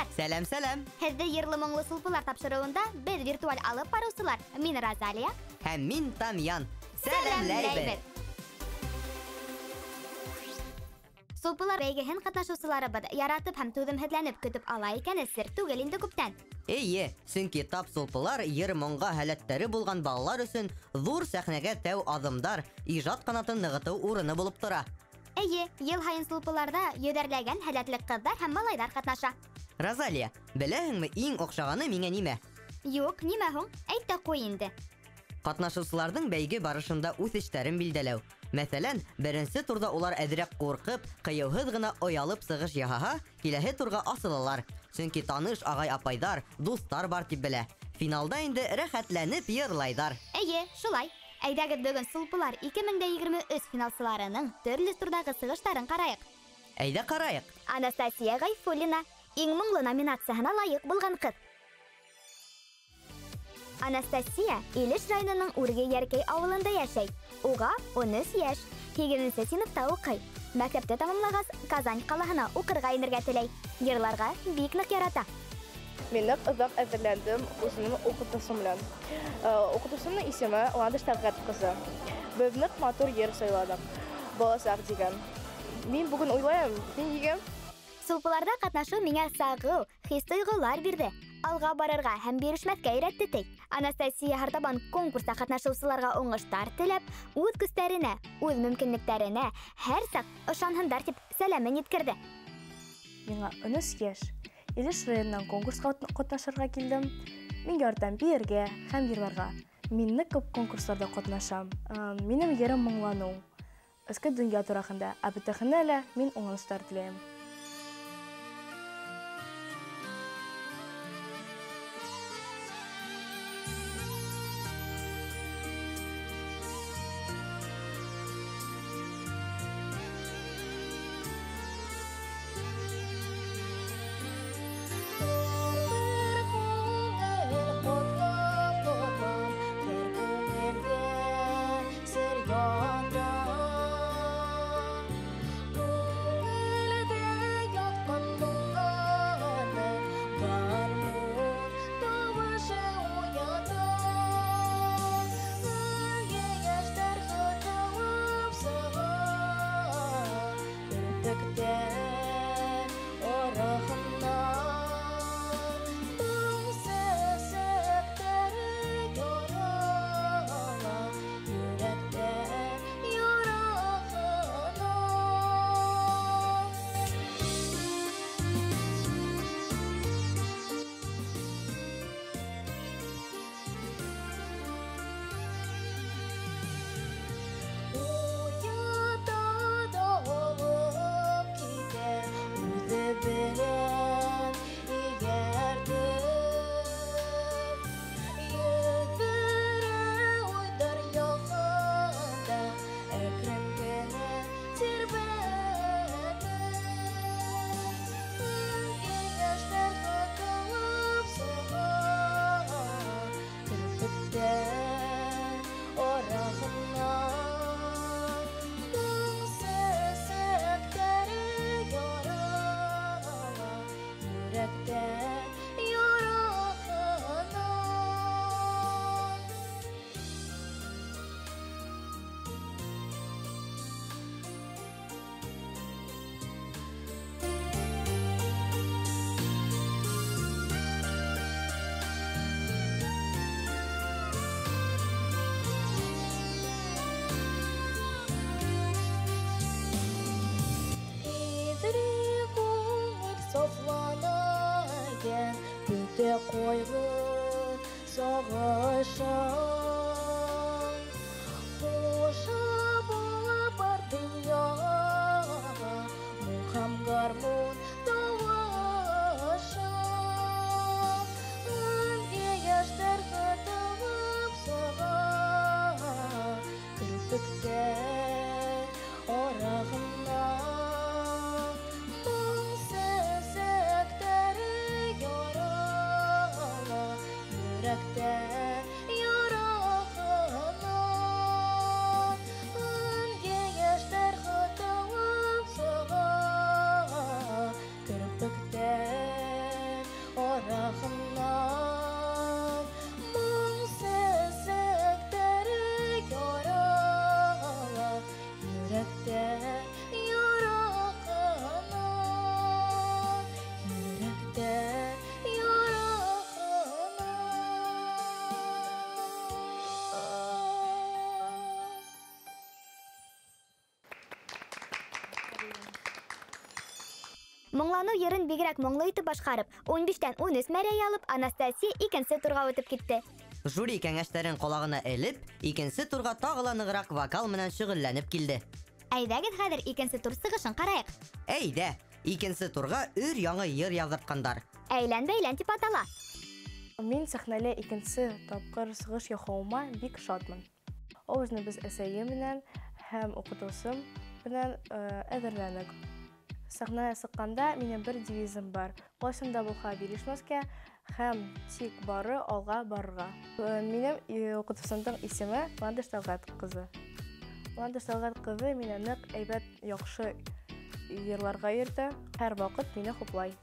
дуҫтар! Сәләм, сәләм! Һеҙҙе йырлы моңло сулпылар тапшырыуында беҙ виртуаль алып барыусылар. Мин Розалия. Һәм мин Тамьян. Сәләмләйбеҙ! Сулпылар бәйгеһен ҡатнашыусыларыбыҙ яратып һәм түҙемһеҙләнеп көтөп ала икәне сер түгел инде күптән. Эйе, сөнки тап сулпылар йыр моңға һәләттәре булған балалар өсөн ҙур сәхнәгә тәү аҙымдар, ижад ҡанатын нығытыу урыны булып тора. Эйе, йыл һайын сулпыларҙа йөҙәрләгән һәләтле ҡыҙҙар һәм малайҙар ҡатнаша. Розалия, беләһеңме иң оҡшағаны миңә нимә? Юҡ, нимә һуң? Әйт тә ҡуй инде. Ҡатнашыусыларҙың бәйге барышында үҫештәрен билдәләү. Мәҫәлән, беренсе турҙа улар әҙерәк ҡурҡып, ҡыйыуһыҙ ғына оялып сығыш яһаһа, киләһе турға асылалар. Сөнки таныш ағай-апайҙар, дуҫтар бар тип белә. Финалда инде рәхәтләнеп йырлайҙар. Эйе, шулай. Әйҙәгеҙ бөгөн Сулпылар 2023 финалсыларының төрлө турҙағы сығыштарын ҡарайыҡ. Әйҙә ҡарайыҡ. Анастасия Ғайфуллина иң моңло номинацияһына лайыҡ булған ҡыҙ. Анастасия Илеш районының Үрге Йәркәй ауылында йәшәй. Уға 13 йәш, 8-нсе синыфта уҡый. Мәктәпте тамамлағас, Казань ҡалаһына уҡырға инергә теләй. Йырларға бик ныҡ ярата. Мин ныҡ оҙаҡ әҙерләндем үҙемдең уҡытыусым менән. Уҡытыусымдың исеме Ландыш Тәлғәт ҡыҙы. Беҙ ныҡ матур йыр һайланыҡ. Баласаҡ тигән. Мин бөгөн уйлайым, мин егем. Сулпыларҙа ҡатнашыу миңә сағыу, хис-тойғолар бирҙе. Алға барырға һәм бирешмәҫкә өйрәтте ти. Анастасия һартабан конкурста ҡатнашыусыларға уңыштар теләп, үҙ көстәренә, үҙ мөмкинлектәренә һәр саҡ ышанһындар тип сәләмен еткерҙе. Миңә 13 йәш. Илеш районынан конкурсҡа ҡатнашырға килдем. Мин яратам бейергә һәм йырларға. Мин ныҡ күп конкурстарҙа ҡатнашам. Минең йырым моңланыу. Эске донъя тураһында, ә бөтәһенә лә мин уңыштар теләйем. Керпектә Моңланыу йырын бигерәк моңло итеп башҡарып, 15-тән 13 мәрәй алып, Анастасия икенсе турға үтеп китте. Жюри кәңәштәрен ҡолағына элеп, икенсе турға тағы ла нығыраҡ вокал менән шөғөлләнеп килде. Әйҙәгеҙ хәҙер икенсе тур сығышын ҡарайыҡ. Әйҙә, икенсе турға өр яңы йыр яҙҙыртҡандар. Әйлән-бәйлән тип атала. Мин сәхнәлә икенсе тапҡыр сығыш яһауыма бик шатмын. Образны без әсәйем менән һәм уҡытыусым менән әҙерләнек. Сәхнәгә сыҡҡанда минең бер девизым бар. Ҡайсан да булһа бирешмәҫкә һәм тик бары алға барырға. Минең уҡытыусымдың исеме Ландыш Тәлғәт ҡыҙы. Ландыш Тәлғәт ҡыҙы мине ныҡ әйбәт, яҡшы йырларға йөрөтә, һәр ваҡыт мине хуплай.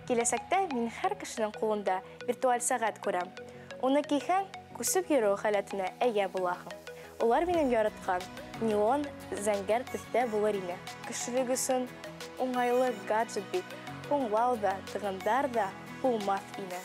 Киләсәктә мин һәр кешенең ҡулында виртуаль сәғәт күрәм. Уны кейһәң, күсеп йөрөү халәтенә эйә булаһың. Улар минең яратҡан неон зәңгәр төҫтә булыр ине. Кешелек өсөн уңайлы гаджет бит. Һуңлау ҙа, тығындар ҙа булмаҫ ине.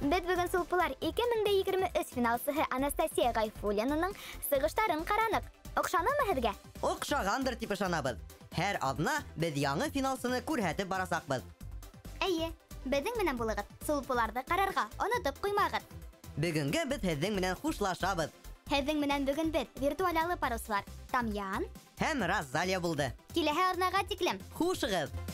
Беҙ бөгөн Сулпылар 2023 финалсыһы Анастасия Ғайфуллинаның сығыштарын ҡараныҡ. Оҡшанымы һеҙгә? Оҡшағандыр тип ышанабыҙ. Һәр аҙна беҙ яңы финалсыны күрһәтеп барасаҡбыҙ. Эйе, беҙҙең менән булығыҙ. Сулпыларҙы ҡарарға онотоп ҡуймағыҙ. Бөгөнгә беҙ һеҙҙең менән хушлашабыҙ. Һеҙҙең менән бөгөн беҙ виртуаль алып барыусылар Тамьян һәм Розалия булды. Киләһе аҙнаға тиклем. Хушығыҙ!